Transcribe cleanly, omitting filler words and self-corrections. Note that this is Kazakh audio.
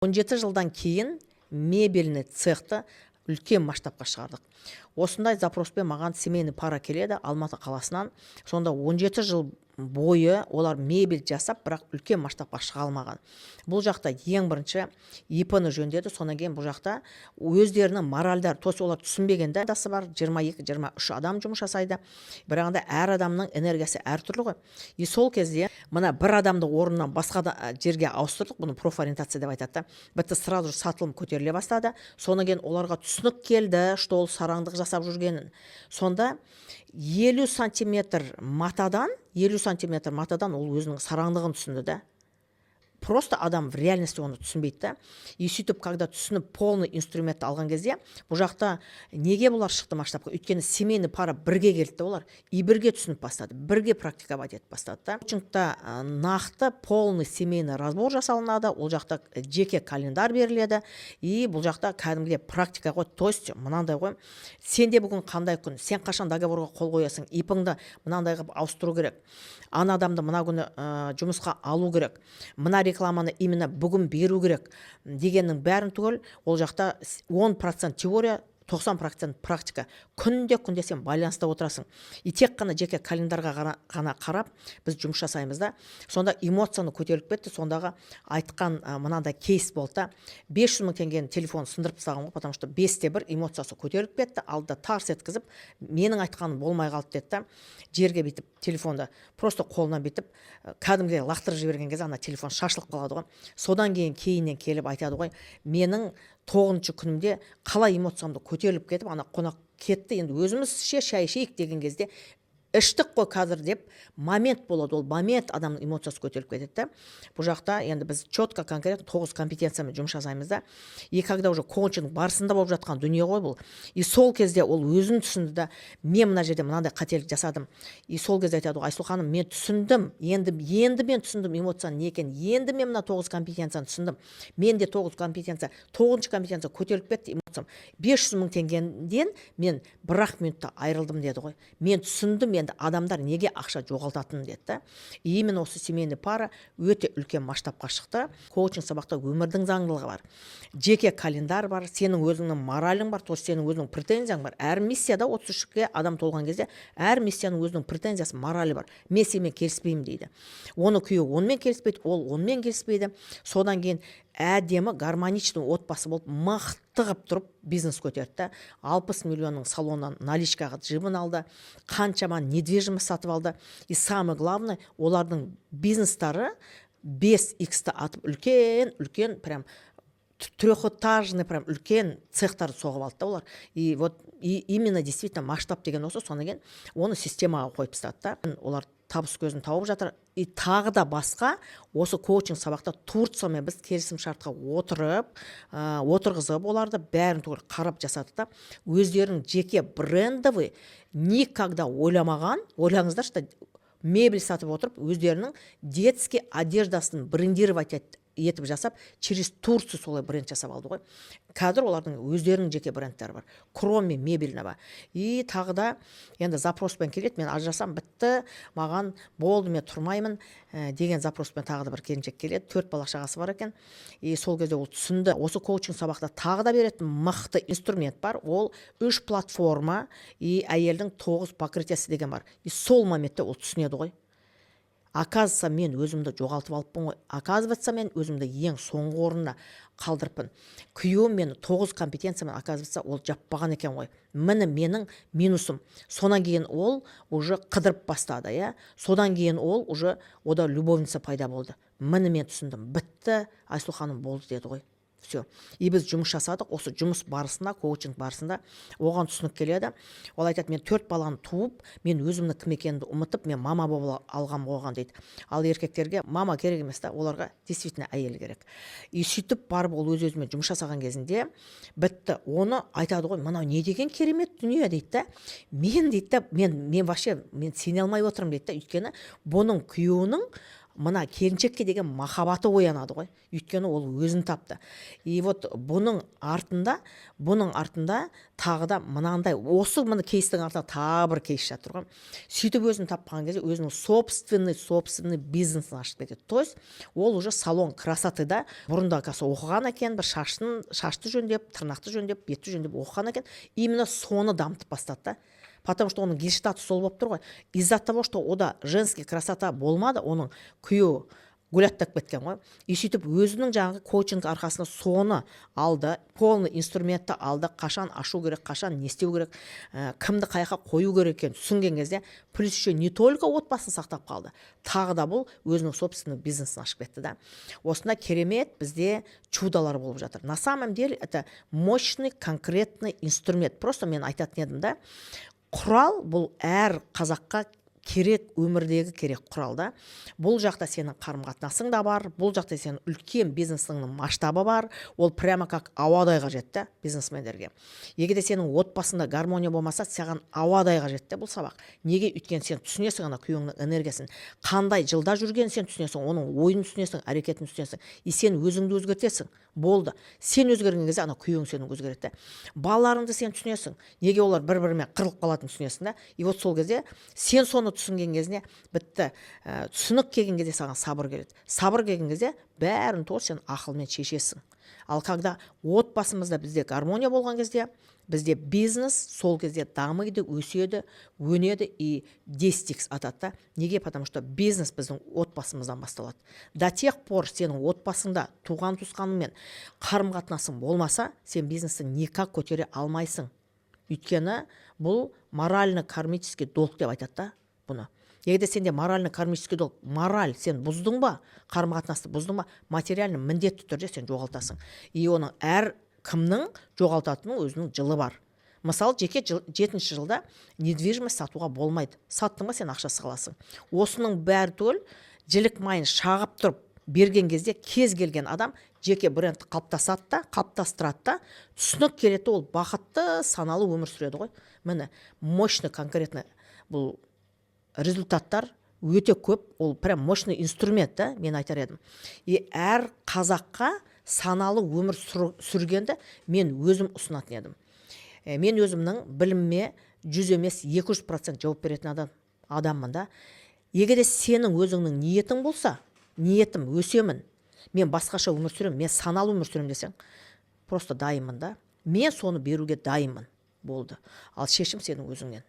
17 жылдан кейін мебельный цехты үлкен масштабқа шығардық. Осындай запроспен маған семейный пара келеді Алматы қаласынан. Сонда 17 жыл бойы олар мебель жасап, бірақ үлкен масштабқа шыға алмаған. Бұл жақта ең бірінші ИП ны жөндеді. Содан кейін бұл жақта өздерінің моральдары, то есть олар түсінбеген да бар. 22-23 адам жұмыс жасайды, бірақ енді әр адамның энергиясы әртүрлі ғой. И сол кезде мына бір адамды орнынан басқа да жерге ауыстырдық, бұны профориентация деп айтады да. Бітті, сразу же сатылым көтеріле бастады. Содан кейін оларға түсінік келді, что ол сараңдық жасап жүргенін. Сонда 50 сантиметр матадан, 50 сантиметр матадан ол өзінің сараңдығын түсінді да. Просто адам в реальности оны түсінбейді да. И сөйтіп, когда түсініп, полный инструментті алған кезде, бұл жақта неге бұлар шықты масштабқа? Өйткені семейный пара бірге келді да олар и бірге түсініп бастады, бірге практиковать етіп бастады да. Коучингта нақты полный семейный разбор жасалынады, ол жақта жеке календарь беріледі. И бұл жақта кәдімгідей практика ғой, то есть мынандай ғой: сенде бүгін қандай күн, сен қашан договорға қол қоясың, ИП ыңды мынандай қылып ауыстыру керек, ана адамды мына күні жұмысқа алу керек, мына рекламаны именно бүгін беру керек дегеннің бәрін түгел. Ол жақта 10% теория, 90% практика. Күнде, күнде сен байланыста отырасың и тек қана жеке календарға ғана қарап біз жұмыс жасаймыз да. Сонда эмоцияны көтеріліп кетті. Сондағы айтқан мынандай кейс болды да: 500 мың теңгенің телефонын сындырып тастаған ғой, потому что бесте бір эмоциясы көтеріліп кетті. Алды да, тарс еткізіп, «Менің айтқаным болмай қалды» деді да, жерге бүйтіп телефонды просто қолынан бүйтіп кәдімгідей лақтырып жіберген кезде ана телефон шашылып қалады ғой. Содан кейін кейіннен келіп айтады ғой: «Менің тоғызыншы күнімде қалай эмоциямды көтеріліп кетіп, ана қонақ кетті, енді өзіміз ше, шай ішейік деген кезде, іштік қой қазір» деп. Момент болады, ол момент адамның эмоциясы көтеріліп кетеді да. Бұл жақта енді біз четко, конкретно тоғыз компетенциямен жұмыс жасаймыз да. И когда уже коучинг барысында болып жатқан дүние ғой бұл. И сол кезде ол өзін түсінді да: «Мен мына жерде мынандай қателік жасадым». И сол кезде айтады ғой: «Айсұлу ханым, мен түсіндім енді, енді мен түсіндім эмоцияның не екенін, енді мен мына тоғыз компетенцияны түсіндім. Менде тоғыз компетенция, тоғызыншы компетенция көтеріліп кетті эмоциям, 500 мың теңгеден мен бір ақ минутта айырылдым», — деді ғой. «Мен түсіндім енді адамдар неге ақша жоғалтатынын», — деді да. И именно осы семейный пара өте үлкен масштабқа шықты. Коучинг сабақта өмірдің заңдылығы бар, жеке календарь бар, сенің өзіңнің моралің бар, то есть сенің өзіңнің претензияң бар. Әр миссияда, 33-ке адам толған кезде, әр миссияның өзінің претензиясы, моралі бар. «Мен сенімен келіспеймін», — дейді. Оны күйеуі онымен келіспейді, ол онымен келіспейді. Содан кейін әдемі гармоничный отбасы болып, мықты қылып тұрып бизнес көтерді да. 60 миллионның салоннан наличкаға джибін алды, қаншама недвижимость сатып алды. И самое главное, олардың бизнестары 5 иксті атып, үлкен үлкен прям трехэтажный, прям үлкен цехтарды соғып алды да олар. И вот и именно действительно масштаб деген осы. Содан кейін оны системаға қойып тастады да, олар табыс көзін тауып жатыр. И тағы да басқа осы коучинг сабақта Турциямен біз келісім шартқа отырып, отырғызып, оларды бәрін түгел қарап жасадық та. Өздерінің жеке брендовый, никогда ойламаған, ойлаңыздаршы да, мебель сатып отырып, өздерінің детский одеждасын брендировать етіп жасап, через Турцию солай бренд жасап алды ғой. Қазір олардың өздерінің жеке брендтері бар, кроме мебельного. И тағы да енді запроспен келеді: «Мен ажырасам, бітті маған, болды, мен тұрмаймын», деген запроспен тағы да бір келіншек келеді. Төрт бала шағасы бар екен. И сол кезде ол түсінді. Осы коучинг сабақта тағы да беретін мықты инструмент бар, ол үш платформа и әйелдің тоғыз покрытиясы деген бар. И сол моментте ол түсінеді ғой: «Оказывается, мен өзімді жоғалтып алыппын ғой, оказывается, мен өзімді ең соңғы орында қалдырыппын, күйеуім мені тоғыз компетенциямен, оказывается, ол жаппаған екен ғой, міне менің минусым». Содан кейін ол уже қыдырып бастады, иә. Содан кейін ол уже ода любовница пайда болды. «Міне, мен түсіндім, бітті, Айсұлу ханым, болды», — деді ғой. Все. И біз жұмыс жасадық. Осы жұмыс барысында, коучинг барысында оған түсінік келеді. Ол айтады: «Мен төрт баланы туып, мен өзімнің кім екенімді ұмытып, мен мама болып алғам оған», — дейді. Ал еркектерге мама керек емес та, оларға действительно әйел керек. И сөйтіп барып ол өз өзімен жұмыс жасаған кезінде, бітті, оны айтады ғой: «Мынау не деген керемет дүние», — дейді да. «Мен, — дейді да, — мен вообще мен сене алмай отырмын», — дейді да. Өйткені бұның күйеуінің Мына келіншекке деген махаббаты оянады ғой, өйткені ол өзін тапты. И вот бұның артында тағы да мынандай, осы мына кейстің артында тағы бір кейс жатыр ғой. Сөйтіп өзін тапқан кезде өзінің собственный бизнесін ашып кетеді. То есть ол уже салон красоты да. Бұрында, оказывается, оқыған екен бір шашты жөндеп, тырнақты жөндеп, бетті жөндеп оқыған екен. Именно соны дамытып бастады да, потому что оның гештальты сол болып тұр ғой. Из-за того, что онда женский красота болмады, оның күйеуі гулять кеткен ғой. И сөйтіп өзінің жаңағы коучинг арқасында соны алды, полный инструментті алды: қашан ашу керек, қашан не істеу керек, кімді қай жаққа қою керек екенін түсінген кезде, плюс еще не только отбасын сақтап қалды, тағы да бұл өзінің собственный бизнесін ашып кетті да. Осындай керемет бізде чудолар болып жатыр. На самом деле это мощный конкретный инструмент. Просто мен айтатын едім да, құрал бұл әр қазаққа керек, өмірдегі керек құрал да. Бұл жақта сенің қарым қатынасың да бар, бұл жақта сенің үлкен бизнесіңнің масштабы бар. Ол прямо как ауадай қажет та бизнесмендерге. Егер де сенің отбасыңда гармония болмаса, саған ауадай қажет та бұл сабақ. Неге? Өйткені сен түсінесің ана күйеуіңнің энергиясын, қандай жылда жүргенін сен түсінесің, оның ойын түсінесің, әрекетін түсінесің. И сен өзіңді өзгертесің, болды. Сен өзгерген кезде ана күйеуің сенің өзгереді да. Балаларыңды сен түсінесің, неге олар бір бірімен қырылып қалатынын түсінесің да. И вот сол кезде сен соны түсінген кезінде бітті. Түсінік келген кезде саған сабыр келеді. Сабыр келген кезде бәрін тоже сен ақылмен шешесің. Ал когда отбасымызда бізде гармония болған кезде, бізде бизнес сол кезде дамиды, өседі, өнеді и 10 икс атады да. Неге? Потому что бизнес біздің отбасымыздан басталады. До тех пор сенің отбасыңда туған туысқаныңмен қарым қатынасың болмаса, сен бизнесті никак көтере алмайсың. Өйткені бұл морально кармический долг деп айтады да бұны. Егер де сенде морально кармический долг, мораль сен бұздың ба, қарым қатынасты бұздың ба, материально міндетті түрде сен жоғалтасың. И оның әр кімнің жоғалтатынының өзінің жылы бар. Мысалы, жеке жыл, жетінші жылда недвижимость сатуға болмайды. Саттың ба, сен ақшасыз қаласың. Осының бәрі түгел жілік майын шағып тұрып берген кезде, кез келген адам жеке брендті қалыптасады да, қалыптастырады да, түсінік келеді де, ол бақытты, саналы өмір сүреді ғой. Міне, мощный конкретно бұл результаттар өте көп. Ол прям мощный инструмент да, мен айтар едім. И әр қазаққа саналы өмір сүргенді мен өзім ұсынатын едім. Мен өзімнің біліміме 100 емес, 200% жауап беретін адаммын да. Егер де сенің өзіңнің ниетің болса, ниетім өсемін, мен басқаша өмір сүремін, мен саналы өмір сүремін десең, просто дайынмын да, мен соны беруге дайынмын, болды. Ал шешім сенің өзіңнен.